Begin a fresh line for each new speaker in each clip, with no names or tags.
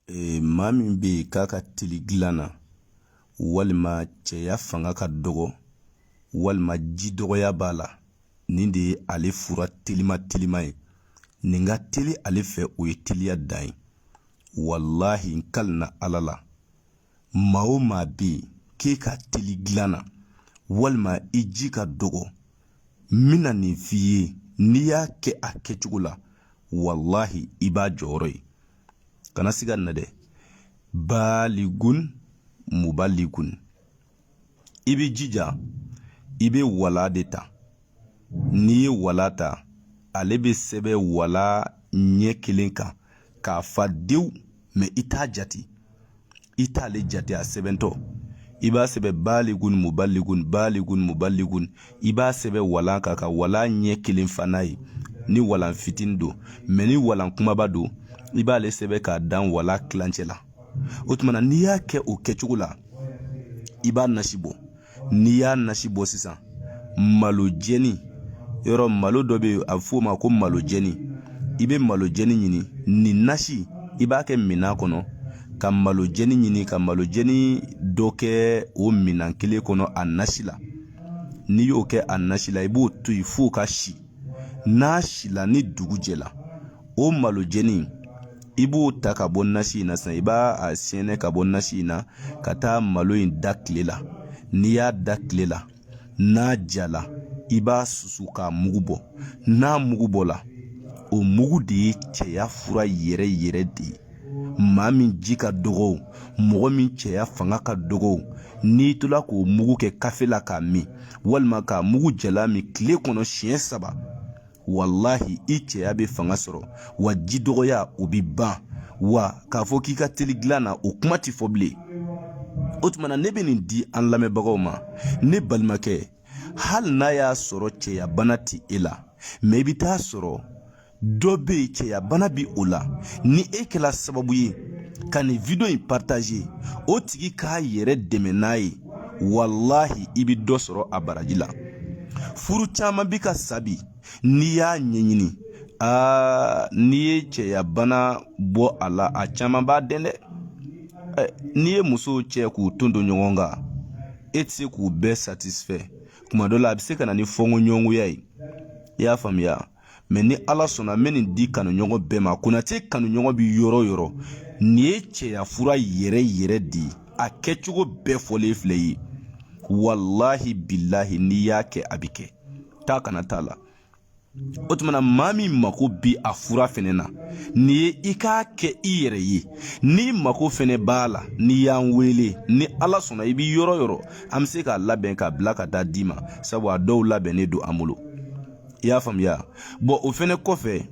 Maa min bɛ yen k'a ka teli dilan na walima cɛya fanga ka dɔgɔ walima ji dɔgɔya b'a la, nin de ye ale fura telima telima ye. Nin ka teli ale fɛ, o ye teliya dan ye. Walahi, n kalina Ala la, maa o maa bɛ yen k'e ka teli dilan na walima i ji ka dɔgɔ, n bɛna nin f'i ye, n'i y'a kɛ a kɛcogo la, walahi, i b'a jɔyɔrɔ ye. Kana siga nin na dɛ. Baligun mubaligun, i bɛ jija, i bɛ wala de ta. N'i ye wala ta, ale bɛ sɛbɛn wala ɲɛ kelen kan k'a fa dewu, mɛ i t'a jate, i t'ale jate a sɛbɛntɔ. I b'a sɛbɛn baligun mubaligun, baligun mubaligun. I b'a sɛbɛn walan kan ka walan ɲɛ kelen fa n'a ye, ni walan fitinin don. Mɛ ni walan kumaba don, i b'ale sɛbɛn k'a dan wala tilancɛ la. O tuma na, n'i y'a kɛ o kɛcogo la, i b'a nasi bɔ. N'i y'a nasi bɔ sisan, malo jɛni yɔrɔ, malo dɔ bɛ yen, a bɛ f'o ma ko malo jɛni. I bɛ malo jɛni ɲini. Nin nasi, i b'a kɛ minan kɔnɔ ka malo jɛni ɲini, ka malo jɛni dɔ kɛ o minan kelen kɔnɔ a nasi la. N'i y'o kɛ a nasi la, i b'o to yen f'o ka si. N'a sila, ni dugu jɛla, o malo jɛni, i b'o ta ka bɔ nasi in na sisan. I b'a a sɛnɛ ka bɔ nasi in na ka taa malo in da tile la. N'i y'a da tile la, n'a jala, i b'a susu k'a mugu bɔ. N'a mugu bɔla, o mugu de ye cɛya fura yɛrɛ yɛrɛ de ye. Maa min ji ka dɔgɔ, mɔgɔ min cɛya fanga ka dɔgɔ, n'i tola k'o mugu kɛ kafe la k'a min, walima k'a mugu jalan min tile kɔnɔ siɲɛ 3, walahi, i cɛya bɛ fanga sɔrɔ, wa ji dɔgɔya, o bɛ ban, wa k'a fɔ k'i ka teli dilan na, o kuma tɛ fɔ bilen. O tuma na, ne bɛ nin di an lamɛnbagaw ma. Ne balimakɛ, hali n'a y'a sɔrɔ cɛya bana tɛ e la, mɛ i bɛ taa sɔrɔ dɔ bɛ yen, cɛya bana bɛ o la, ni e kɛla sababu ye ka nin video in partager, o tigi k'a yɛrɛ dɛmɛ n'a ye, walahi, i bɛ dɔ sɔrɔ a baraji la. Furu caman bɛ ka sa bi. N'i y'a ɲɛɲini, aa, n'i ye cɛya bana bɔ a la, a caman b'a dɛn dɛ. N'i ye musow cɛ k'u ton don ɲɔgɔn kan, e tɛ se k'u bɛɛ satisfait. Kuma dɔ la, a bɛ se ka na ni fɔnkɔɲɔgɔnya ye, i y'a faamuya? Mɛ ni Ala sɔnna, n bɛ nin di kanuɲɔgɔn bɛɛ ma. Konate kanuɲɔgɔn bɛ yɔrɔ o yɔrɔ, nin ye cɛya fura yɛrɛ yɛrɛ de ye. A kɛcogo bɛɛ fɔlen filɛ ye. Walahi bilahi, n'i y'a kɛ, a bɛ kɛ, taa kana t'a la. O tuma na, maa min mako bi a fura fɛnɛ na, nin ye i k'a kɛ i yɛrɛ ye. N'i mako fɛnɛ b'a la, n'i y'an wele, ni Ala sɔnna, i bɛ yɔrɔ o yɔrɔ, an bɛ se k'a labɛn k'a bila ka taa d'i ma, sabu a dɔw labɛnnen don an bolo, i y'a faamuya? Bɔn, o fɛnɛ kɔfɛ,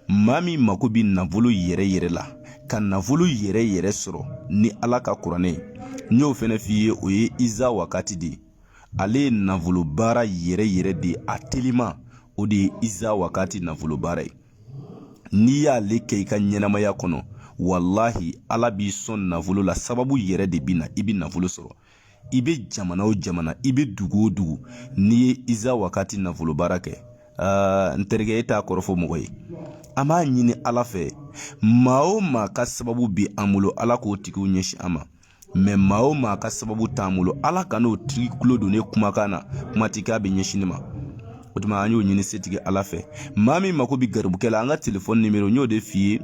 maa min mako bɛ nafolo yɛrɛ yɛrɛ la, ka nafolo yɛrɛ yɛrɛ sɔrɔ ni Ala ka kuranɛ ye, n y'o fɛnɛ f'i ye, o ye iza wakati de ye. Ale ye nafolo baara yɛrɛ yɛrɛ de ye, a telima, o de ye iza wakati nafolo baara ye. N'i y'ale kɛ i ka ɲɛnamaya kɔnɔ, walahi, Ala b'i sɔn nafolo la. Sababu yɛrɛ de bɛ na, i bɛ nafolo sɔrɔ. I bɛ jamana o jamana, i bɛ dugu o dugu, n'i ye iza wakati nafolo baara kɛ, n terikɛ, e t'a kɔrɔfɔ mɔgɔ ye. An b'a ɲini Ala fɛ, maa o maa ka sababu bi an bolo, Ala k'o tigiw ɲɛsin an ma. Mɛ maa o maa ka sababu t'an bolo, Ala kan'o tigi tulo don ne kumakan na, kuma ti k'a bɛ ɲɛsin ne ma. O tuma, an y'o ɲini setigi Ala fɛ. Maa min mako bɛ garibukɛ la, an ka telefɔni nimero, n y'o de f'i ye,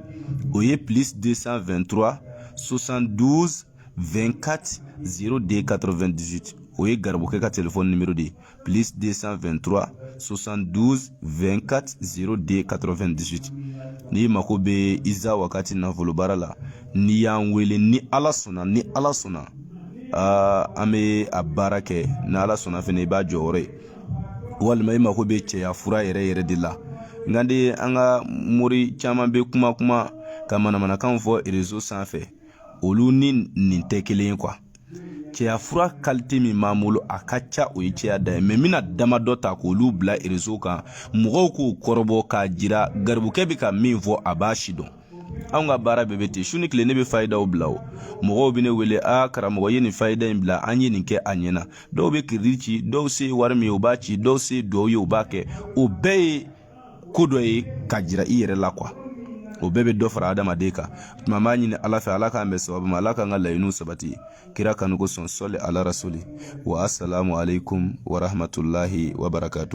o ye plus 223 72 24 02 98. O ye garibukɛ ka telefɔni nimero de ye, plus 223 72 24 02 98. N'i mako bɛ iza wakati nafolo baara la, n'i y'an wele, ni Ala sɔnna, ni Ala sɔnna, an bɛ a baara kɛ. Ni Ala sɔnna fɛnɛ, i b'a jɔyɔrɔ ye. Walima i mako bɛ cɛya fura yɛrɛ yɛrɛ de la. Nka de, an ka mori caman bɛ kuma kuma ka manamanakanw fɔ réseau sanfɛ, olu ni nin tɛ kelen ye quoi. Cɛya fura qualité min b'an bolo, a ka ca, o ye cɛya da ye. Mɛ n bɛna damadɔ ta k'olu bila réseau kan, mɔgɔw k'o kɔrɔbɔ k'a jira garibukɛ bɛ ka min fɔ, a b'a si dɔn. Anw ka baara bɛɛ bɛ ten, su ni tile ne bɛ fayidaw bila. O mɔgɔw bɛ ne wele: "Aa karamɔgɔ, i ye nin fayida in bila, an ye nin kɛ, a ɲɛna." Dɔw bɛ crédit ci, dɔw se ye wari min ye, u b'a ci, dɔw se ye duwawu ye, u b'a kɛ. O bɛɛ ye ko dɔ ye ka jira i yɛrɛ la quoi. O bɛɛ bɛ dɔ fara adamaden kan. Tuma b'a ɲini Ala fɛ, Ala k'an bɛn sababu ma, Ala k'an ka laɲiniw sabati kira kanu kosɔn. Sɔli ala rasuli wa. Assalamu alaikum wa rahmatullahi wa barakatuh.